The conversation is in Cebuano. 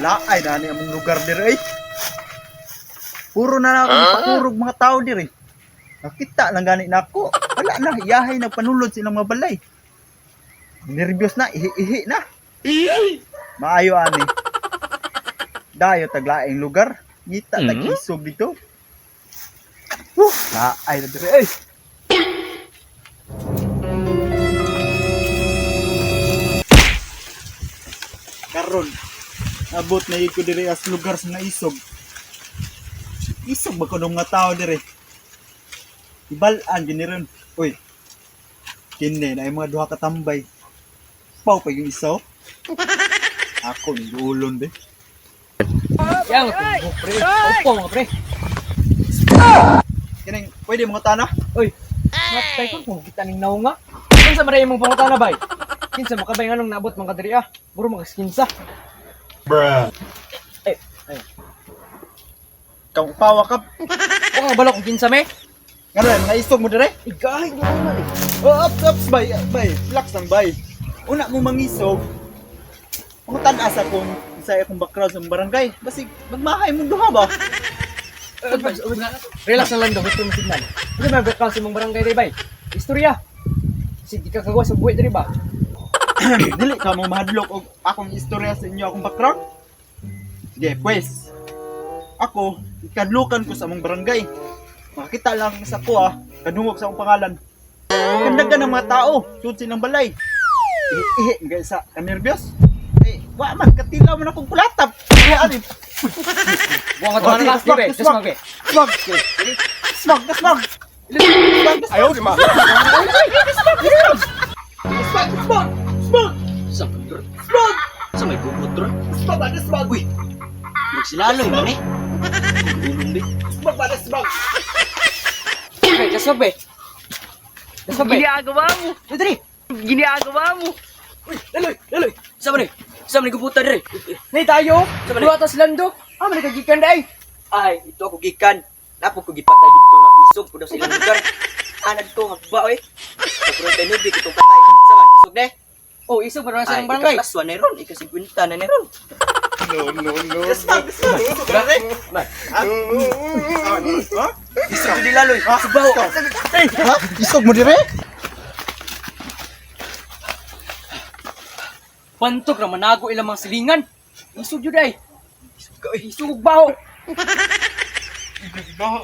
Laay na ni among lugar dire ay. Puro na na ako pakurog mga tao dire. Nakita lang gani nako. Wala na, iyahay nagpanulod silang mga balay. Nervyos na, ihi-ihi na. Maayo ani. Dayo taglaing lugar. Ngita tag isog dito. Huh, laay na dire ay. Karon, abot na ko dire as lugar sa naisog. Isog ba kuno nga tao dire? Ibal-an gini ron. Uy. Kini na mga duha ka tambay. Pau pa yung isa oh. Ako ni ulon be. Yang tumbok pre. Opo mga pre. Kining pwede mga tana? Oy. Matay ko kung kita ning naunga. Kinsa man imong pangutana bay? Kinsa mo kabay nganong naabot man ka diri ah? Buro mga kinsa. Bruh. Eh, ay. Kang upawa ka. Wa ka balok kung kinsa me? Ngano na mga isog mo dire? Igahi mo na eh. Oh, ups, ups, bay, bay. Relax lang, bay. Una mo mangisog, pangutan asa kung sa akong background sa barangay. Basig, magmahay mong duha ba? Eh, relax na lang daw gusto mo signal. Hindi man background sa imong barangay diri bay. Istorya. Sige ka kagawa sa buhi diri ba? Dili ka mo mahadlok og akong istorya sa inyo akong background. Sige, pues. Ako, ikadlukan ko sa among barangay. Makita lang sa ko ah, kadungog sa akong pangalan. Kandagan ng mga tao, sud silang balay. Ihi, ihi, sa kanerbyos. Eh, wa man, katilaw man akong kulatap. Eh, ani, Wa ka tuwa na Smag, be. smag, Smag be. smag, smag, smag. Smag, Ayaw, di ma. smag, smag, smag, Sa kantor? smag, Sa may gubot ron? smag, smag, Uy! Magsilaloy man eh. Gulong be. smag, smag. Okay, just be. Just be. Ginagawa mo! Dali! Ginagawa mo! Uy! Laloy! Laloy! Sa man eh! Sa man gubutan diri! Nay tayo. Sa man eh. Duwa ta silando. Ah, man kagikan day. Ay, ito ako gikan. Napog ko gipatay dito na isog ko daw sa ilang lugar. Anad ko nga ba oy. Pagkaroon tayo nubi itong patay. Sa man, isog na eh. Oh, isog pa sa Ay, imong barangay. ika plus 1 na ron. Ika 50 na ron. Smag, smag. Man. Ha? Isog di laloy. Subaw. Ha? Isog mo dire? Pantog ra manago ilang mga silingan. Isog jud ay. Isog og baho. Baho.